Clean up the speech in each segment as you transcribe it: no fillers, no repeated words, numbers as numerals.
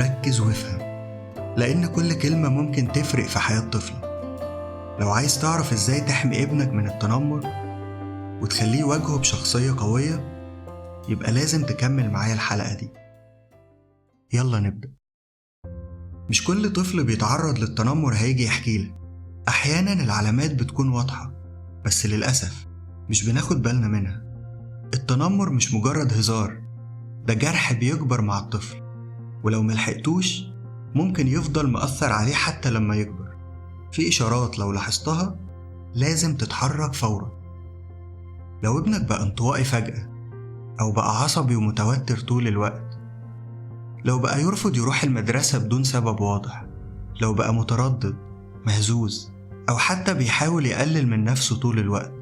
ركز وافهم، لأن كل كلمة ممكن تفرق في حياة طفلك. لو عايز تعرف إزاي تحمي ابنك من التنمر وتخليه يواجهه بشخصية قوية، يبقى لازم تكمل معايا الحلقة دي. يلا نبدأ. مش كل طفل بيتعرض للتنمر هيجي يحكيلك. أحيانا العلامات بتكون واضحة، بس للأسف مش بناخد بالنا منها. التنمر مش مجرد هزار، ده جرح بيكبر مع الطفل، ولو ملحقتوش ممكن يفضل مأثر عليه حتى لما يكبر. في إشارات لو لاحظتها لازم تتحرك فورا. لو ابنك بقى انطوائي فجأة، أو بقى عصبي ومتوتر طول الوقت، لو بقى يرفض يروح المدرسة بدون سبب واضح، لو بقى متردد مهزوز، أو حتى بيحاول يقلل من نفسه طول الوقت،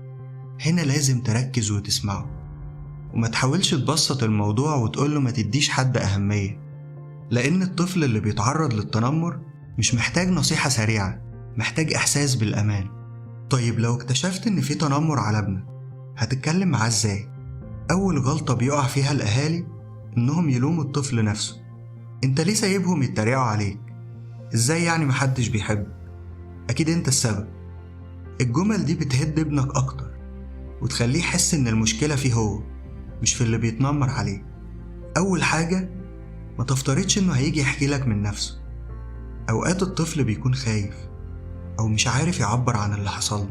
هنا لازم تركز وتسمعه، وما تحاولش تبسط الموضوع وتقوله ما تديش حد أهمية، لأن الطفل اللي بيتعرض للتنمر مش محتاج نصيحة سريعة، محتاج إحساس بالأمان. طيب لو اكتشفت إن في تنمر على ابنك، هتتكلم معاه إزاي؟ أول غلطة بيقع فيها الأهالي إنهم يلوموا الطفل نفسه. أنت ليه سايبهم يتريقوا عليك؟ إزاي يعني محدش بيحبك؟ أكيد أنت السبب. الجمل دي بتهد ابنك أكتر وتخليه يحس إن المشكلة فيه هو، مش في اللي بيتنمر عليه. أول حاجة، ما تفترضش إنه هيجي يحكي لك من نفسه. أوقات الطفل بيكون خايف أو مش عارف يعبر عن اللي حصله.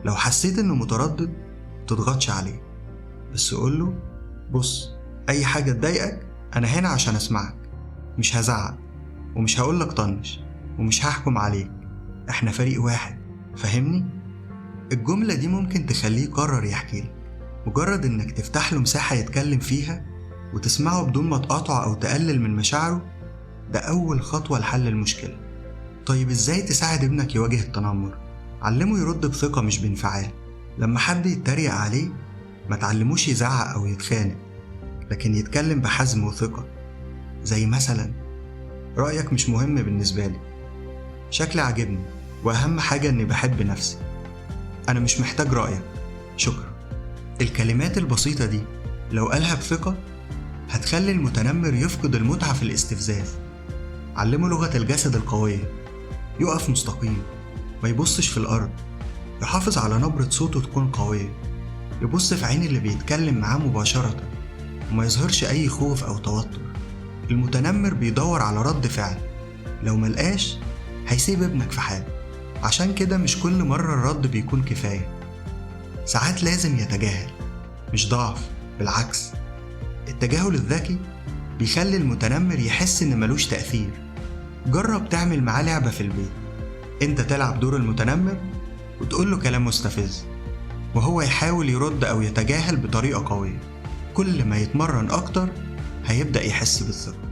لو حسيت إنه متردد متضغطش عليه، بس قوله بص، أي حاجة تضايقك أنا هنا عشان أسمعك، مش هزعق ومش هقولك طنش ومش هحكم عليك، إحنا فريق واحد، فاهمني؟ الجملة دي ممكن تخليه يقرر يحكيلك. مجرد إنك تفتح له مساحة يتكلم فيها وتسمعه بدون ما تقاطعه أو تقلل من مشاعره، ده أول خطوة لحل المشكلة. طيب إزاي تساعد ابنك يواجه التنمر؟ علمه يرد بثقة مش بانفعال. لما حد يتريق عليه ما تعلموش يزعق أو يتخانق، لكن يتكلم بحزم وثقة، زي مثلا رأيك مش مهم بالنسبة لي، شكلي عاجبني، وأهم حاجة إني بحب نفسي، أنا مش محتاج رأيك، شكرا. الكلمات البسيطة دي لو قالها بثقة هتخلي المتنمر يفقد المتعة في الاستفزاز. علمه لغة الجسد القوية، يقف مستقيم، ما يبصش في الأرض، يحافظ على نبرة صوته تكون قوية، يبص في عين اللي بيتكلم معاه مباشرة، وما يظهرش أي خوف أو توتر. المتنمر بيدور على رد فعل، لو ملقاش هيسيب ابنك في حاله. عشان كده مش كل مرة الرد بيكون كفاية، ساعات لازم يتجاهل. مش ضعف، بالعكس، التجاهل الذكي بيخلي المتنمر يحس إن ملوش تأثير. جرب تعمل معاه لعبة في البيت، انت تلعب دور المتنمر وتقول له كلام مستفز، وهو يحاول يرد أو يتجاهل بطريقة قوية. كل ما يتمرن أكتر هيبدأ يحس بالثقة.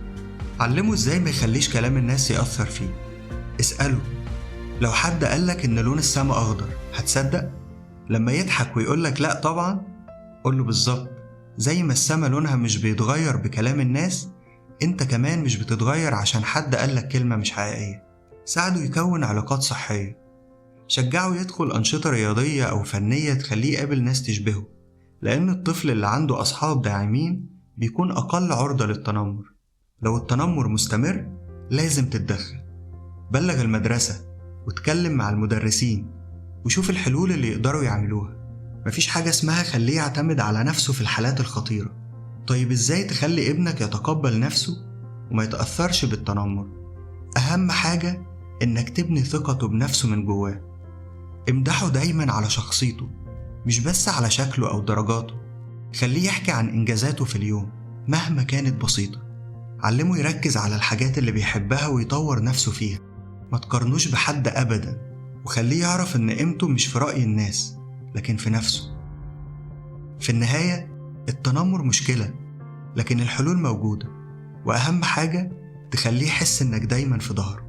علمه إزاي ما يخليش كلام الناس يأثر فيه. اسأله لو حد قالك إن لون السما أخضر هتصدق؟ لما يضحك ويقولك لأ طبعا، قوله بالظبط زي ما السما لونها مش بيتغير بكلام الناس، انت كمان مش بتتغير عشان حد قالك كلمة مش حقيقية. ساعده يكون علاقات صحية، شجعه يدخل أنشطة رياضية أو فنية تخليه يقابل ناس تشبهه، لأن الطفل اللي عنده أصحاب داعمين بيكون أقل عرضة للتنمر. لو التنمر مستمر لازم تتدخل، بلغ المدرسة واتكلم مع المدرسين وشوف الحلول اللي يقدروا يعملوها. مفيش حاجة اسمها خليه يعتمد على نفسه في الحالات الخطيرة. طيب ازاي تخلي ابنك يتقبل نفسه وما يتأثرش بالتنمر؟ أهم حاجة إنك تبني ثقته بنفسه من جواه. امدحه دايما على شخصيته، مش بس على شكله أو درجاته. خليه يحكي عن إنجازاته في اليوم مهما كانت بسيطة. علمه يركز على الحاجات اللي بيحبها ويطور نفسه فيها. ما تقارنوش بحد أبدا، وخليه يعرف إن قيمته مش في رأي الناس لكن في نفسه. في النهاية التنمر مشكلة، لكن الحلول موجودة، وأهم حاجة تخليه يحس إنك دايما في ظهره.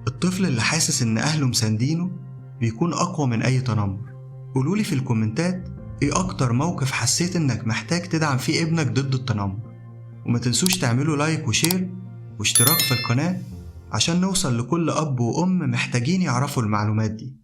الطفل اللي حاسس إن أهله مساندينه بيكون أقوى من أي تنمر. قولولي في الكومنتات إيه أكتر موقف حسيت إنك محتاج تدعم فيه ابنك ضد التنمر، وما تنسوش تعملوا like و share واشتراك في القناة عشان نوصل لكل أب وأم محتاجين يعرفوا المعلومات دي.